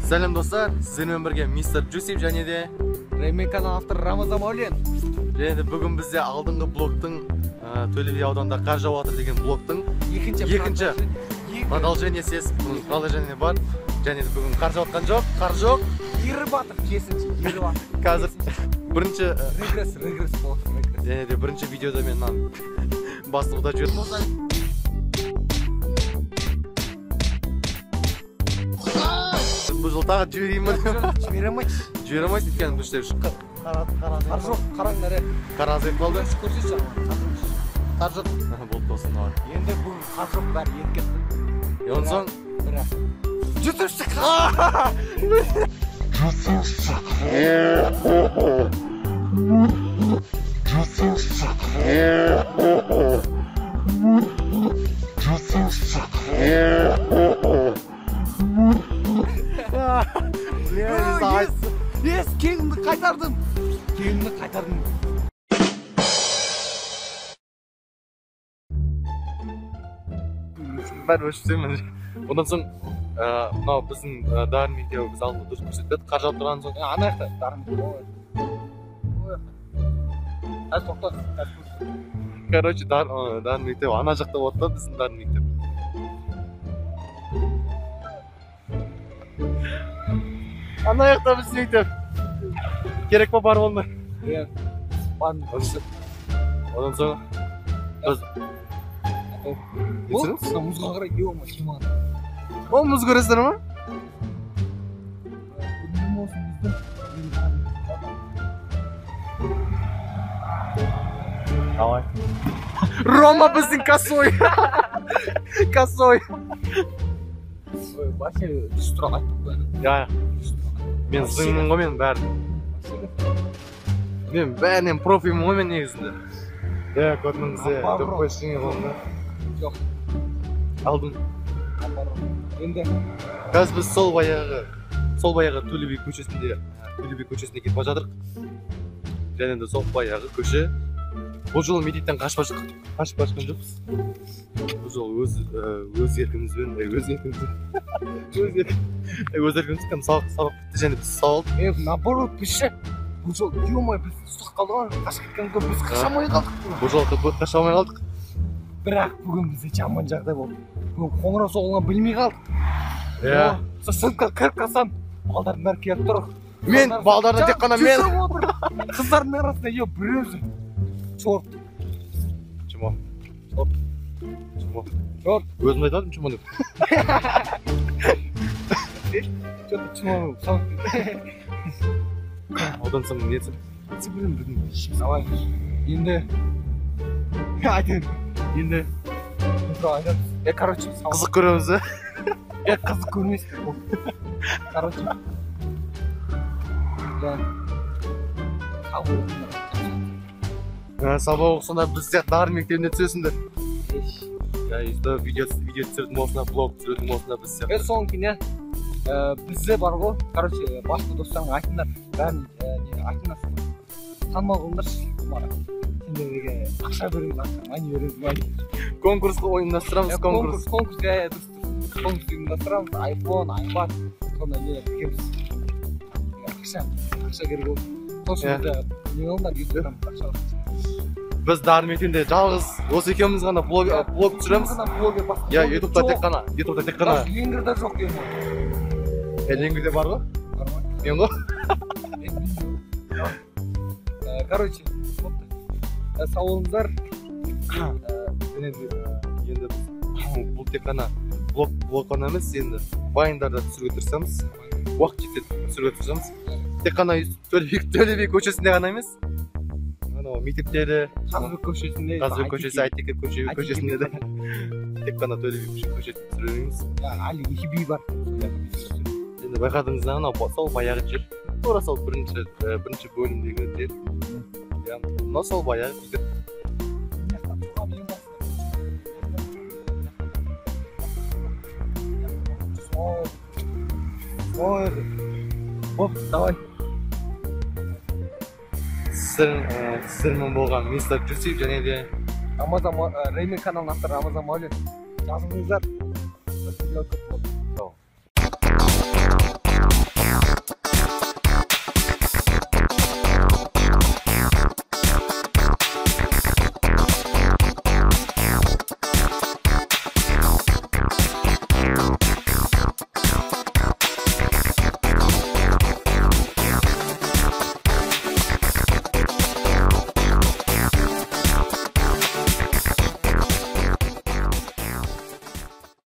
Сәлем достар, сіздермен бірге мистер Джусип және де Реймен канал авторы Рамазан Маулен. Және де бүгін бізде алдыңғы блогтың Төле би ауданында қар жауып жатыр деген блогтың екінші продолжение, бұның продолжение бар. Және де бүгін қар жауып жатқан жоқ, қар жоқ. Еріп жатыр, керісінше, еріп жатыр. Қазір бірінші регресс болады, регресс. Және де бірінші видеода мен мынаны бастығуда жібердім. Бұл жолы тағы жіберейін ба деп. Жібере алмайсыз. Жібере алмайсыз, өйткені бұл жерде қар жоқ, қараңдар, е. Қар азайып қалды. Көрсетші, қар жоқ. Болды, болсын, давай. Енді бүгін қар жоқ, бәрі еріп кетті. Одан соң бірақ жүтірші. Ес, кегімді қайтардым. Кегімді қайтардым. Бәрі өшіп тастаймын. Одан соң мынау біздің дарын мектебі біз алдында дұрыс көрсетпеді. Қар жауып тұрған соң ана жақта дарын мектебі. Әз тоқта. Короче, дарын мектебі ана жақта болады да, біздің дарын мектеп. Ана жақта біздің мектеп. Керек па барып онда? Иә, бармын. Одан соң біз бұл мұзға қарай ё-моё, шиман. Ол мұз көресіздер ма? Давай. Рома біздің косой. Косой. Ой, вообще жүз тұрақ айттық қой. Иә. Мен зыңмын ғой, мен бәрін. Мен бәрінен профимін ғой мен негізінде. Иә, көрдіңіз, дөп ештеңе қолымда. Жоқ. Алдым. Енді қазір біз сол баяғы Төле би көшесінде, Төле би көшесіне кетіп бара жатырмық. Және де сол баяғы көше. Бұл жолы мектептен қашып бара жатқан жоқпыз. Бұл жолы өз еркімізбен, өз еркімізбен сабақ бітті және біз сау алдық. Наоборот, біз ше, бұл жолы, ё-моё, біз ұстап қалдық ғой, қашып кеткен ғой, біз қаша алмай қалдық. Бұл жолы қаша алмай қалдық. Бірақ бүгін бізде жаман жағдай болды. Бүгін қоңырау соғылғанын білмей қалдық. Иә. Сол сыныпқа кіріп қалсам, балдардың бәрі келіп тұр. Мен балдардың тек қана мен. Қыздардың арасында е бір өзі. Чорт. Чмо. Чорт. Чмо. Чорт. Өзім айтып чмо деп. Чё-то чмо. Одан соң не етсем? Білмеймін бүгін. Давай. Енді айтайын. Енді айтамыз. Короче, қызық көреміз, ә? Қызық көрмейсіздер. Короче. Сабақ оқысаңдар біз сияқты дарын мектебіне түсесіңдер. Иә, видео түсіретін болсыңдар, блог түсіретін болсыңдар біз сияқты. Соның кейін, бізде бар ғой, короче, басқа достарыңа айтыңдар, бәрін айтыңдар, танымал қылыңдаршы маған. Сендерге ақша береміз, ақша, мани береміз, мани. Конкурс ұйымдастырамыз, конкурс. Конкурс, иә, дұрыс, конкурс ұйымдастырамыз, айфон, айпад, сондай не тігеміз. Ақша керек болды. Сол үшін не қылыңдар, ютубтан ақша. Біз дарын мектебінде жалғыз осы екеуміз ғана блог түсіреміз. Иә, ютубта тек қана, ютубта тек қана. Ленгерде жоқ деймін. Ленгерде бар ғой? Бар ма? Мен ғой. Короче, сау болыңыздар. Және де енді біз бұл тек қана блог қана емес, енді вайндарды түсіруге тырысамыз. Уақыт жетеді, түсіруге тырысамыз. Тек қана Төле би көшесінде ғана емес, анау мектептерде, Қазыбек көшесінде, Қазыбек көшесі, Айтеке көшесінде де тек қана Төле би көшесінде түсіреміз. Әлі екі би бар. Енді байқадыңыздар, анау сол баяғы жер, тура сол бірінші бөлімдегі жер. Иә, мынау сол баяғы мектеп. Ой, оп, давай. Сіздермен болған мистер Джусип және де Рамазан, Реймен каналының авторы Рамазан Маулен. Жазылыңыздар. Видео көп болды.